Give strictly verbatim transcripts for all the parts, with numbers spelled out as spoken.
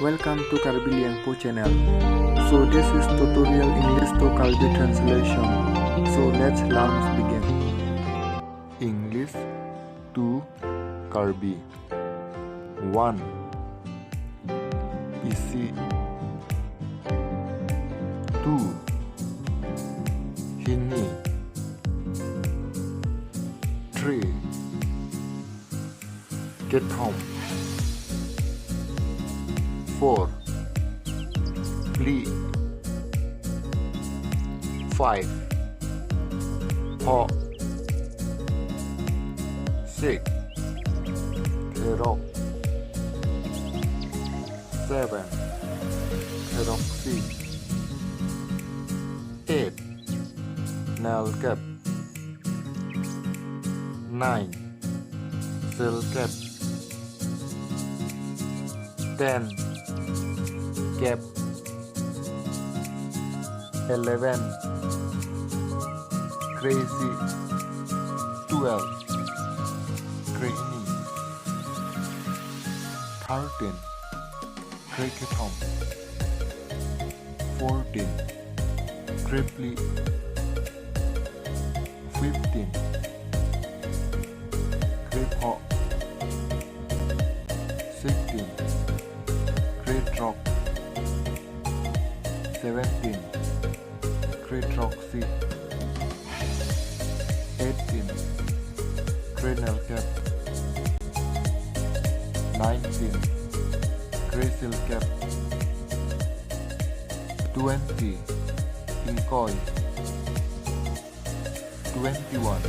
Welcome to Karbi Liangpo channel. So this is tutorial English to Karbi translation. So let's learn begin. English to Karbi. One. Isi. Two. Hini. Three. Kethom. Four. Phli. Five. Pho. Six. Therok. Seven. Theroksi. Eight. Nerkep. Nine. Sirkep. Ten. Kep. Eleven. Kre-isi. Twelve. Krehini. Thirteen. Krekethom. Fourteen. Krephli. Fifteen. Krepho. Sixteen. Krethrok. Seventeen. Krethroksi. Eighteen. Krenerkep. Nineteen. Kresirkep. Twenty. Ingkoi. Twenty-one.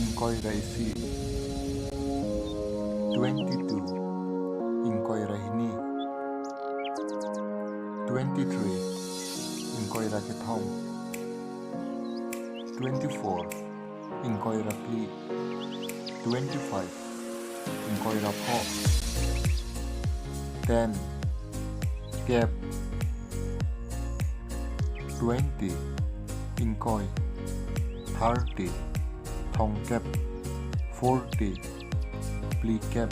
Ingkoi ra isi. Twenty-two. Ingkoi ra hini. Twenty-three. Ingkoi ra kethom. Twenty-four. Ingkoi ra phli. Twenty-five. Ingkoi ra pho. Ten. Kep. Twenty. Ingkoi. Thirty. Thomkep. Forty. Phlikep.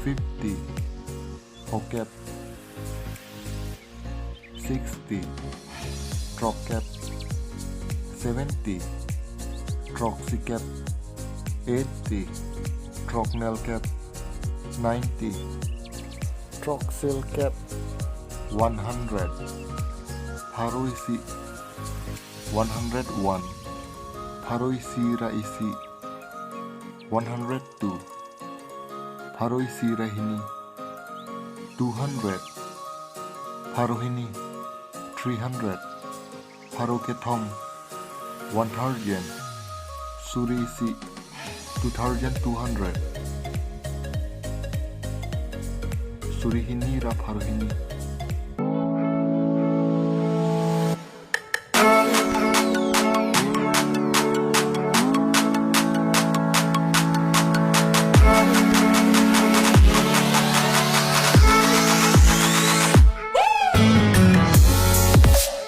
Fifty. Phokep. Sixty. Throkkep. Seventy. Throksikep. Eighty. Throknerkep. Ninety. Throksirkep. One hundred. Pharo-isi. One hundred one. Pharo-isi ra isi. One hundred two. Pharo-isi ra hini. Two hundred. Pharo-hini. Three hundred. Pharo-kethom. One thousand. Suri-isi. Two thousand two hundred. Suri-hini ra pharo-hini.